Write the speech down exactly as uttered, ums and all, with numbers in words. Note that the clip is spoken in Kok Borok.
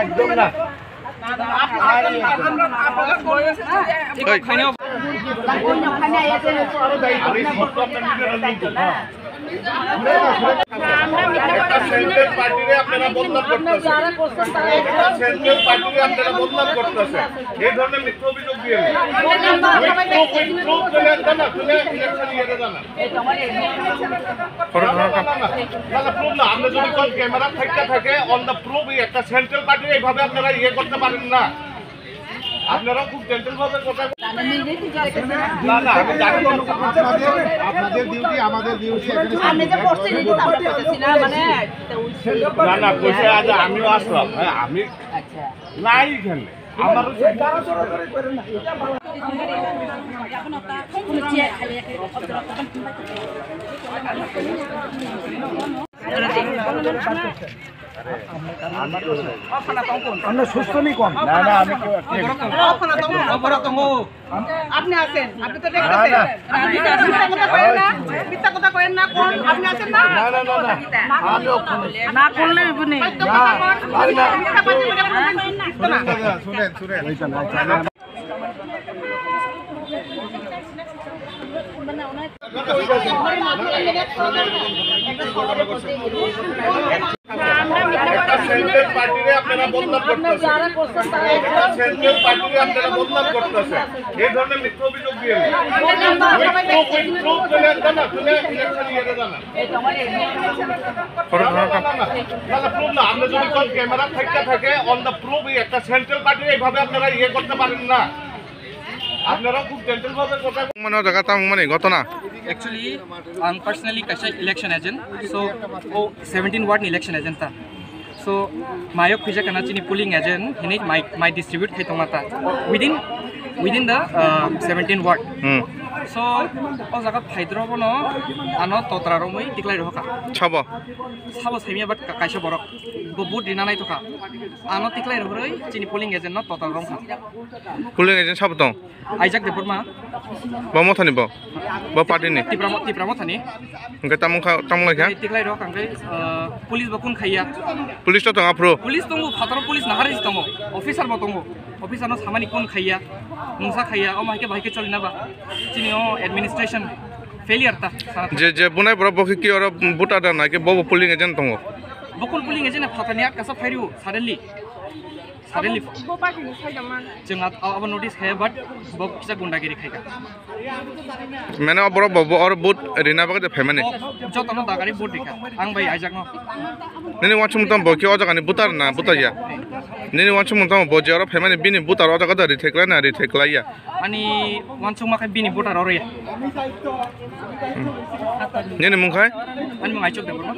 একদম না। একটা সেন্ট্রাল পার্টিরে আপনারা বদনাম করতেছেন, একটা সেন্ট্রাল পার্টিরে আপনারা বদনাম করতেছেন, এই ধরনের মিথ্যা অভিযোগ দিয়ে। With proof, with proof, তুলে আনতে না, তুলে ইলেকশন ইয়েতে জানা। না, না, না, না, না, না, proof না। আপনি যদি কোন ক্যামেরা থাকতে থাকে, on the proof, এই একটা সেন্ট্রাল পার্টি এইভাবে আপনারা ইয়ে করতে পারেন না। আপনারাও খুব জেন্টল ভাবে কথা। না, না, আমি জানি তো। আপনাদের, আপনাদের ডিউটি, আমাদের ডিউটি এখানে। আমি যে বসছি, এই তো আমরা করতেছি না, মানে, না, না, কইছে আজ আমিও আসলাম। হ্যাঁ, আমি আচ্ছা। নাই এখানে। আমারও আমরা সুস্থ নেই কোন? না, না, আমি কেউ, আপনি আছেন, আপনি তো দেখতেছেন। মিথ্যা কথা কইেন না, মিথ্যা কথা কইেন না, কোন আপনি আছেন না? না, না, না, না। আমি ওখানে না করলে হইব নি। সত্য কথা কন। আরে না। মিথ্যা কথা বলে কোনো দিন জিততো না। শুনেন, শুনেন। একটা সেন্ট্রাল পার্টিরে আপনারা বদনাম করতেছেন। একটা সেন্ট্রাল পার্টিরে আপনারা বদনাম করতেছেন। এই ধরনের মিথ্যা অভিযোগ দিয়ে। With proof, with proof, তুলে আনতে না, তুলে ইলেকশন ইয়েতে জানা। না, না, না, না, না, proof না। আপনি যদি কোন ক্যামেরা থাকতে থাকে, on the proof, এই একটা সেন্ট্রাল পার্টি এইভাবে আপনারা ইয়ে করতে পারেন না। আপনারাও খুব জেন্টল ভাবে কথা। Mano jaga tamo mani ghotona. Actually, ang personally kaisa election agent, so o seventeen ward ni election agent ta. So mayok khwija kana chini polling agent hini mai, mai distribute khai tongma ta within, within the, uh, seventeen ward. Hmm. So o jaga phaidro bono ano totra romwi tiklai rohka. Sabo. Sabo saimya, but ka-, kaisa borok bo vote rina nai tokha. Ano tiklai rohoroi chini polling agent no totra romkha. Polling agent sabo tong? Aijak Debbarma. Bo mothani bo? Bo party ni? Tipra mo-, Tipra mothani. Hingke tamo kha, tamo lai kha? Tiklai rok hingke, uh, police bo kun khaiya. Police to tong aphuru? Police tongo, phataro police nahari tongo. Officer bo tongo. Officer no samani kun khaiya. Mungsa khaiya. O mahike bahike choli na ba. Chini o administration failure ta. Je, je bunai borok bo khe ki oro voter da na ke bo bo polling agent tongo? Bo kun polling agent phatani atkasa phairu suddenly. Suddenly. Bo party ni side man. Chwng at-, abo notice khe, but bo kisa gundagiri khai kha. Mane o borok bo, bo oro vote rina bagwi de phaimani. Bo jotono dagari vote rikha. Ang bai aijak no. Nini wansuk mung tamo bo khe o jaga ni voter na voter ya? Nini wansuk mung tamo bo je oro phaimani bini voter o jaga da rithai klai na rithai klai ya? Ani wansuk ma khe bini voter oro ya. Nini mung khai? Ani mung Aichuk Debbarma.